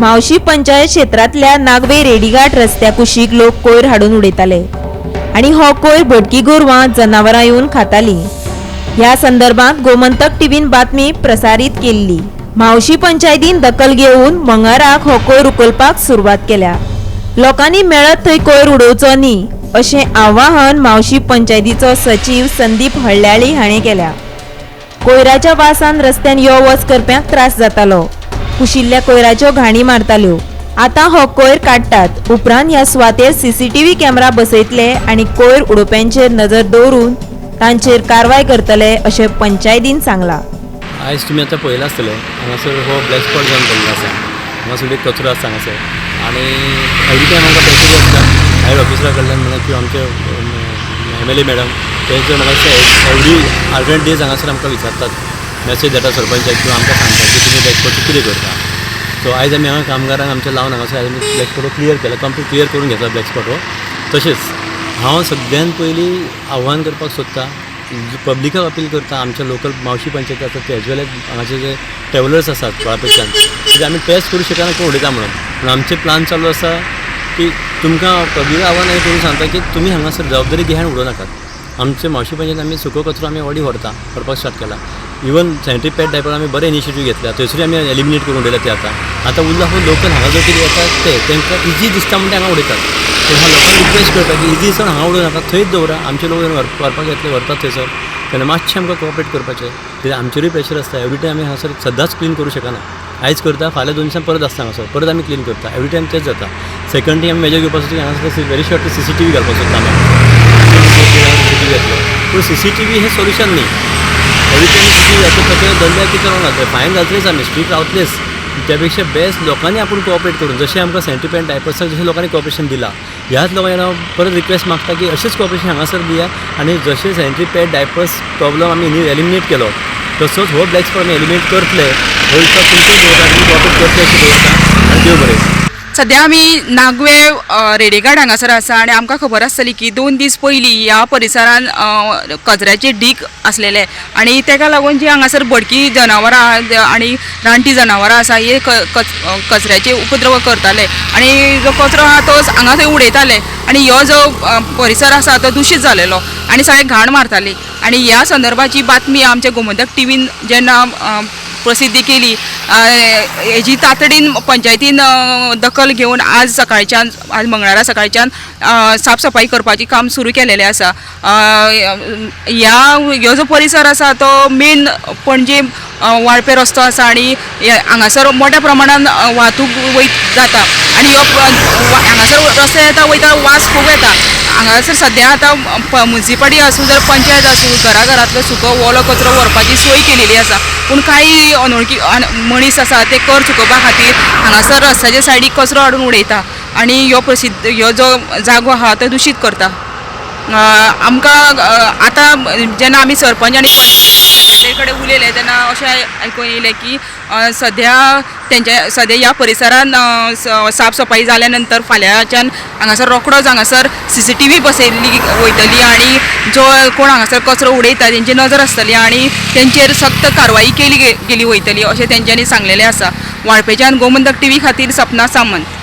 म्हावशी पंचायत क्षेत्रांतल्या नागवे रेडीघाट रस्त्या कुशीक लोक कोयर हाडून उडयताले आनी हो कोयर भटकी गोरवां जनावरां येवन खातालीं. ह्या संदर्भात गोमंतक टीव्हीन बातमी प्रसारीत केल्ली. म्हावशी पंचायतीन दखल घेवन मंगळाराक हो कोयर उखलपाक सुरवात केल्या. लोकांनी मेळत थंय कोयर उडोवचो न्ही अशें आवाहन म्हावशी पंचायतीचो सचीव संदीप हळ्याळी हाणें केल्या. कोयराच्या वासान रस्त्यान यो वच करप्यांक त्रास जातालो. कुशिल्ल्या कोयराच्यो घाणी मारताल्यो. आतां हो कोयर काडटात. उपरांत ह्या सुवातेर सीसीटीव्ही कॅमेरा बसयतले आनी कोयर उडोवप्यांचेर नजर दवरून तांचेर कारवाय करतले अशें पंचायतीन सांगलां. आयज तुमी आतां पळयलां आसतलें, हांगासर हो ब्लॅक स्पॉट जावन पडलो आसा. हांगासर एक कचरो आसा हांगासर आनी एवरी टायम आमकां मॅसेज आसता हेड ऑफिसरा कडल्यान म्हणा किंवा आमचे एमएलए मॅडम तेंचे म्हाका दिसता एवरी आल्टरनेट डेज हांगासर आमकां विचारतात, मॅसेज धाडटा सरपंचाक किंवा आमकां सांगतात की तुमी ब्लॅक स्पॉट कितें करता. सो आयज आमी हांगा कामगारांक आमच्या लावन हांगासर आयज आमी ब्लॅक स्पॉट क्लियर केला, कंप्लीट क्लियर करून घेतला ब्लॅक स्पॉट हो. तशेंच हांव सगळ्यान पयलीं आव्हान करपाक सोदता, पब्लिकाक अपील करता, आमच्या लोकल म्हावशी पंचायती आसा ते एज वेल एज हांगाचे जे ट्रॅवलर्स आसात वाळपयच्यान, कित्याक आमी ट्रेस करूं शकना कोण उडयता म्हणून. पूण आमचे प्लान चालू आसा की तुमकां पब्लिकाक आव्हान हें करून सांगता की तुमी हांगासर जबाबदारी घेयात आनी उडोवं नाकात. आमचे म्हावशी पंचायतीन आमी सुको कचरो आमी ऑलरेडी व्हरता, व्हरपाक स्टार्ट केला. इवन सॅनिटरी पॅड डायपर आमी बरे इनिशिएटीव घेतल्या, थंयसरूय आमी एलिमिनेट करून उडयल्या ते. आतां आतां उरला फक्त लोकल हांगा जो कितें येता ते तांकां इजी दिसता म्हणून ते हांगा उडयतात. पूण हांव लोकांक रिक्वेस्ट करता की इजी दिसता हांगा उडोवं नाका, थंयच दवरा. आमचे लोक व्हरपाक येतले, व्हरतात थंयसर. तेन्ना मातशें आमकां कॉपरेट करपाचें, कित्याक आमचेरूय प्रेशर आसता. एवरी टायम आमी हांगासर सदांच क्लीन करूं शकना. आयज करता, फाल्यां 2 दिसान परत आसता हांगासर, परत आमी क्लीन करता. एवरी टायम तेंच जाता. सेकंड थिंग आमी मेजर घेवपाक सोदता की हांगासर व्हेरी शॉर्टली सीसीटीव्ही घालपाक सोदता आमी. सीसीटीव्ही घातलो, पूण सीसीटीव्ही हें सोल्युशन न्ही. एवरी टायम सीसीटीव्ही घातले तशें धरल्यार कितें जावंक फायन घालतलेच आमी, स्ट्रीक रावतलेच. त्या पेक्षा बेस्ट लोकांनी आपूण कॉपरेट करून, जशें आमकां सॅनिटरी पॅड डायपर्साक जशें लोकांनी कॉपरेशन दिलां, ह्याच लोकांनी हांव परत रिक्वेस्ट मागता की अशेंच कॉपरेशन हांगासर दिया आनी जशें सॅनिटरी पॅड डायपर्स प्रॉब्लम आमी एलिमिनेट केलो, तसोच हो ब्लॅक स्पॉट आमी एलिमिनेट करतले हो विश्वास तुमचेर दवरता. तुमी कॉपरेट करतले अशें दवरता आनी देव बरें. सद्या आमी नागवे रेडेघाट हांगासर आसा आनी आमकां खबर आसतली की 2 दीस पयलीं ह्या परिसरान कचऱ्याचे ढीग आसलेले आनी तेका लागून जी हांगासर भटकी जनावरां आनी रानटी जनावरां आसा हे कचऱ्याचे उपद्रव करताले आनी जो कचरो आहा तो हांगा थंय उडयताले आनी ह्यो जो परिसर आसा तो दुशीत जालेलो आनी सगळे घाण मारताली. आनी ह्या संदर्भाची बातमी आमच्या गोमंतक टिवीन जेन्ना प्रसिद्धी केली, हेजी तातडीन पंचायतीन दखल घेवन आज सकाळच्यान, आज मंगळारा सकाळच्यान साफसफाई करपाची काम सुरू केलेलें आसा. ह्यो जो परिसर आसा तो मेन पणजे वाळपे रस्तो आसा आनी हांगासर मोठ्या प्रमाणान वाहतूक वयत जाता आनी ह्यो हांगासर रस्ते येता वयता वास खूब येता हांगासर. सद्या आतां मुन्सिपालिटी आसूं जाल्यार पंचायत आसूं, घराघरांतलो सुको ओलो कचरो व्हरपाची सोय केलेली आसा, पूण कांय अनोळखी मनीस आसा ते कर चुकोवपा खातीर हांगासर रस्त्याच्या सायडीक कचरो हाडून उडयता आनी ह्यो प्रसिद्ध ह्यो जो जागो आहा तो दुशीत करता. आमकां आतां जेन्ना आमी सरपंच आनी सेक्रेटरी कडेन उलयले तेन्ना अशें आयकून येयलें की सद्या तेंच्या सद्या ह्या परिसरान साफ सफाई जाल्या नंतर फाल्यांच्यान हांगासर रोखडोच हांगासर सीसीटीव्ही बसयल्ली वयतली आनी जो कोण हांगासर कचरो उडयता तेंची नजर आसतली आनी तेंचेर सक्त कारवाई केली गेली वयतली अशें तेंच्यांनी सांगलेलें आसा. वाळपेच्यान गोमंतक टीव्ही खातीर सपना सामंत.